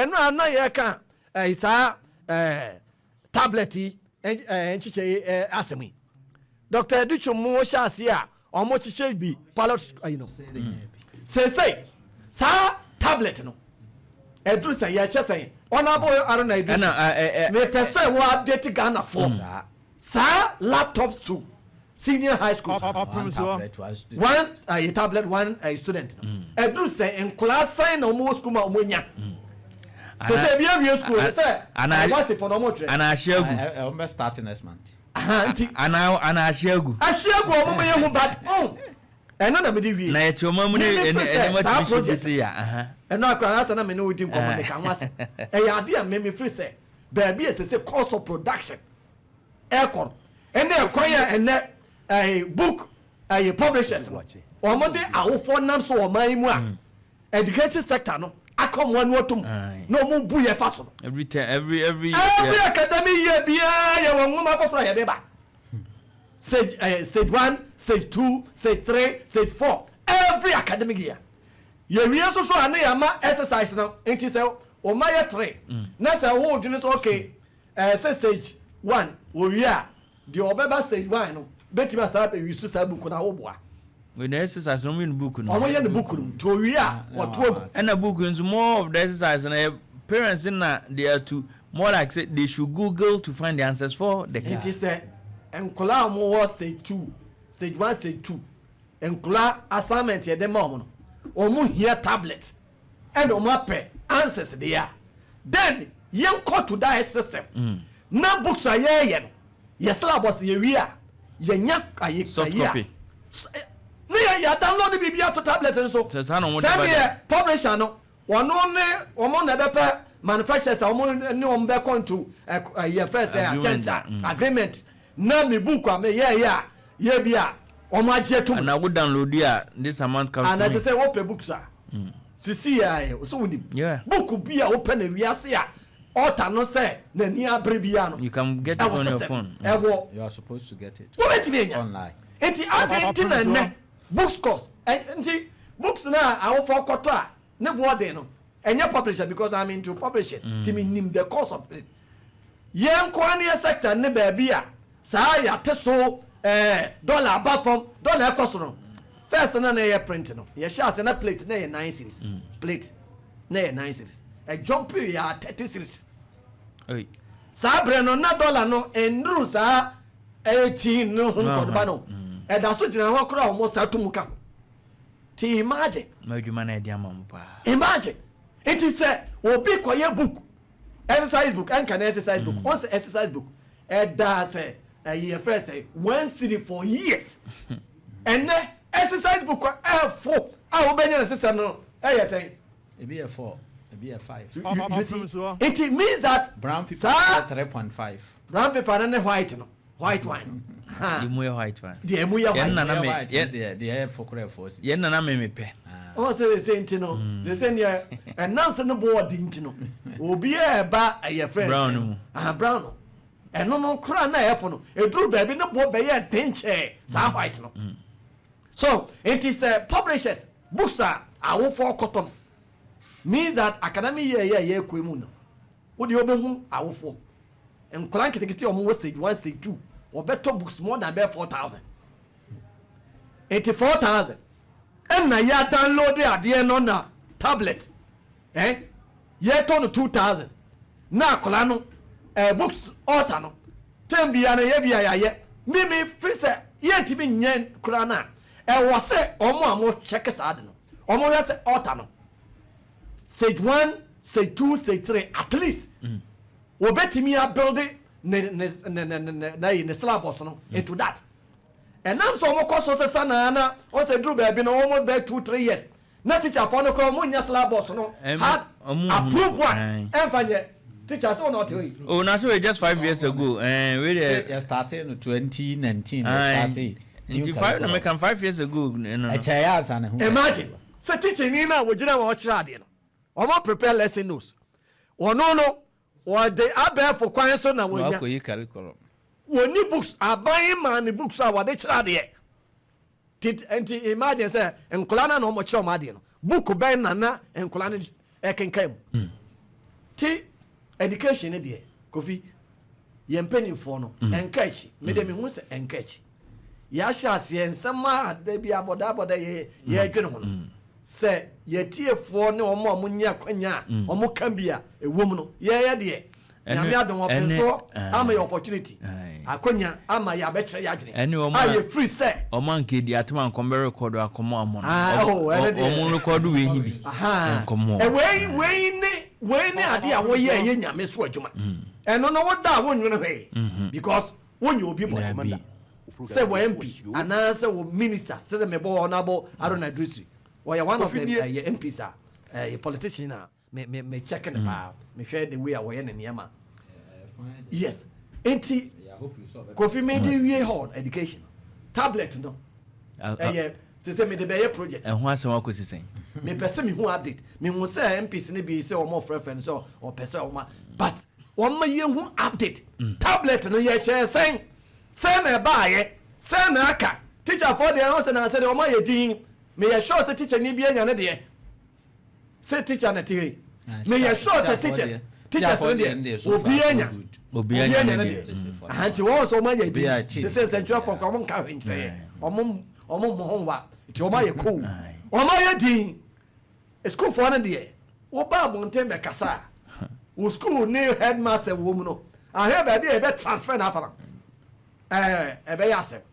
Ɛno a na yɛka saa tablet yi nkyekyɛ yi asɛm yi, Dr Adutwum mu hyɛ ase a ɔmo kyekyɛ bi pilot ayi no seesei saa tablet no ɛduru sɛ yɛkyɛ sɛn? Ɔnabɔ Arona Idris, mepɛ sɛ wɔ update Ghanafoɔ saa laptops to senior high school. One tablet, one student no ɛduru sɛ nkɔlaa sɛn na ɔmo wɔ school ma ɔmo nya sɛ ebi awie school sɛ ɛwɔ fɔ na ɔmo twerɛ? Ana ahyɛ agu? Ɔmo bɛ start next month. Nti ana ahyɛ agu? Ahyɛ agu, ɔmo mo yɛ hu, but ɛno na mede wie. Na yɛte ɔma mu ne ɛnɛma tumi hyɛ bi se ya. Ɛno akora asa na me ne wo di nkɔmmɔ ne ka ho asɛm. Ɛyɛ ade a meme firi sɛ baabi a ɛsɛ sɛ cost of production ɛkɔ no, ɛne ɛkwan a ɛnɛ ɛyɛ book ɛyɛ publishers no wɔn de awofoɔ nam so wɔ ɔman yi mu a education sector no aka wɔn ani atom na wɔn bu yɛ fa so no. Every ten every Every academic year biara yɛ wɔn nwoma foforɔ a yɛde ba, stage stage one, stage two, stage three, stage four, every academic year. Yɛwie nso so a ne yɛ ama exercise no. Nti sɛ ɔma yɛ three na sɛ wɔn dwene so, okay, sɛ stage one wɔwie a, deɛ ɔbɛba stage one no bɛtumi asa ewi so saa book na awoboa. With the exercise no, ɔmo yɛ no book no. Ɔmo yɛ no book no nti owie a wɔto agu. Ɛna book nso, more of the exercise na yɛ parents na they are to more like say they should Google to find the answers for the kids. Nti sɛ nkɔla a wɔwɔ stage two, stage one, stage two, nkɔla assignment yɛ de ma wɔn no, wɔn hia tablet ɛna wɔn apɛ answers de a, then yɛn kɔ to that system na books a yɛɛyɛ no, yɛ syllabus yɛ wie a, yɛnya ayi soft ayi a copy. Ne yɛ download biribi ato tablet no so. Sɛ saa na wɔn de ba. Sɛdeɛ publisher no, wɔno ne wɔn na ɛbɛpɛ manufacturers a wɔn ne wɔn bɛ kɔ ɛ yɛ fɛ sɛ agreement. Terms a agreement na mi book a mi yɛ yɛ a yɛ bi a wɔn agye tom. Na wo download a, this amount comes ana to me. Sɛ wɔpɛ books a sisi yɛ ayɛ so wonim book bi a wopɛ na wiase a ɔta no sɛ n'ani abere bia no You can get it ɛwɔ on your system phone. Ɛwɔ You are supposed to get it wobɛtumi anya online. Nti adi nti na nnɛ books cost nti books na awofoɔ kɔtɔ a ne boɔden no, ɛnyɛ publisher, because I'm into publishing, nti mi nim the cost of it. Yɛn nkoa ne yɛ sector ne baabi a saa yɛate so dollar aba fam, dollar ɛkɔ so no, first na yɛ print no, yɛhyɛ ase na plate na yɛ 9 cedis, plate na yɛ 9 cedis, ɛjump yɛ 30 cedis. Oi. Saa berɛ no na dollar no nnuru saa 18 no ho nkɔdoba no, ɛda so gyina hɔ koraa a wɔn saa tum ka ho. Ti imagine. Ma adwuma na ɛde ama mo paa. Imagine, nti sɛ obi kɔyɛ book, exercise book, ɛnka na exercise book wɔn sɛ exercise book ɛda sɛ ɛyɛ yɛfrɛ sɛ 1 cedi for years. Ɛnɛ exercise book ɛfo a wobɛnya ne system no ɛyɛ sɛn? Ebi yɛ four, ebi yɛ five. You see, nti means that Brown paper saa yɛ 3.5. Brown paper no ne white no, white one. Ha. Deɛ mu yɛ white one. Deɛ emu yɛ Yɛn white. nana Deɛ me white yɛn deɛ yɛ four kora yɛ 4 cedi. Yɛn nana me mepɛ. Ɔn sɛ nti no sɛ neɛ ɛnam sɛ ne bɔ ɔdi nti no, obi a ɛba ɛyɛ fɛn Brown no mu. Ah, brown no, ɛno no kora na ɛyɛ fo no, eduru baabi ne bɔ bɛyɛ den kyɛɛ saa white no so. Nti sɛ publishers books a awofoɔ kɔtɔ no means that academic year yɛ yɛ kɔ mu no, wode wobɛhu awofoɔ nkɔla nketenkete a wɔn wɔ stage one, stage two, wɔbɛtɔ books more than bɛyɛ 4,000. Nti 4,000 ɛna yɛ download adeɛ no na tablet yɛtɔ no 2,000 na akɔla no books ɔta no term bia no yɛ bia yɛayɛ mimi firi sɛ yɛntumi nyɛ koraa no a, ɛwɔ sɛ ɔmo a mo check saa de no, ɔmo hwɛ sɛ ɔta no stage one, stage two, stage three, at least wɔbɛtumi abuild ne ne syllabus no into that. Ɛnam sɛ ɔmo kɔ so sesa naa na wɔn sɛ duru baabi no, wɔn bɛ 2, 3 years na teacher fɔ no koraa ɔmo nya syllabus no hard ɔmo nhu approve one. Ɛnfa nyɛ teacher sɛ ɔna ɔte hɔ yi. Oh, na so just 5 years ago wey de. Yɛ started no 2019. Aye. Yɛ started. Nti five na meka 5 years ago no. Ɛkyɛ yɛ ansa ne ho. Imagine sɛ teacher ni na wɔgyina wɔn ɔkyerɛ adeɛ no, wɔn prepare lesson notes, wɔn no wɔde abɛɛfo kwan so na Na wɔnya wakɔyi curriculum. Wɔni books, aban ma ne books a wɔde kyerɛ adeɛ. Nti imagine sɛ nkɔla na wɔn kyerɛ wɔn adeɛ no, book bɛn na nkɔla no ɛkenkan mu? Ti education ne deɛ, Kofi, yɛn mpanimfoɔ no ɛnka akyi. Mede mehu sɛ ɛnka akyi. Yɛahyɛ aseɛ nsɛm a da bi abɔda abɔda yɛ yɛdwene ho no sɛ yɛtiefoɔ ne wɔn a wɔnyɛ akwanya a wɔn ka bi a ɛwɔ mu no, yɛyɛ deɛ Nyame adom ɔpem so ama yɛ opportunity, akwanya ama yɛ abɛkyerɛ yɛ adwene ɛne wɔn a yɛfiri sɛ ɔmo anka edi atom ankɔm bɛ record akɔmɔ amɔ no. Ah, oh, ɛne deɛ. Ɔmo record wei ni bi nkɔmɔ. Wei ne adeɛ a wɔyɛ ɛyɛ Nyame so adwuma. Ɛno no, woda a wonwene hwee because wonyɛ obi bɔne. Dabi. Sɛ wɔ MP anaasɛ wɔ minister, sɛ mebɔ Honourable Haruna Iddrisu, wɔyɛ one of the ɛyɛ MPs a ɛyɛ politician a me check ne paa, mehwɛ the way a wɔyɛ ne nneɛma. Yes, nti Kofi, me de wie hɔ, education tablet no ɛyɛ sɛ mede bɛyɛ project. Ɛho asɛm akɔsi sɛn? Mepɛ sɛ mehu update. Mehu sɛ MPs no bi sɛ ɔma ɔfrɛfrɛ no sɛ ɔpɛ sɛ ɔma, but wɔma yɛhu update. Tablet no yɛkyɛɛ sɛn sɛn na ɛbaayɛ, sɛn na aka? Teacherfoɔ deɛ, ɛho sɛ nansɛ deɛ ɔma yɛ din. Meyɛ sure sɛ teacher ni bi anya ne deɛ sɛ teacher na te hɔ yi. Meyɛ sure sɛ teachers no deɛ, obi anya. Obi anya ne deɛ. Aha, nti wɔn sɛ ɔmo ayɛ Obi a din te sɛ nsɛntwerɛfoɔ kora, ɔmo nka hwɛ nkyerɛ yɛ, ɔmo mmɔ ho wa, nti ɔmo ayɛ cool, ɔmo ayɛ din. Sukuufoɔ no deɛ, woba abɔnten bɛkasa a, wo school ne headmaster wɔ mu no ahwɛ baabi a yɛbɛ transfer n'afa no, ɛbɛyɛ asɛm.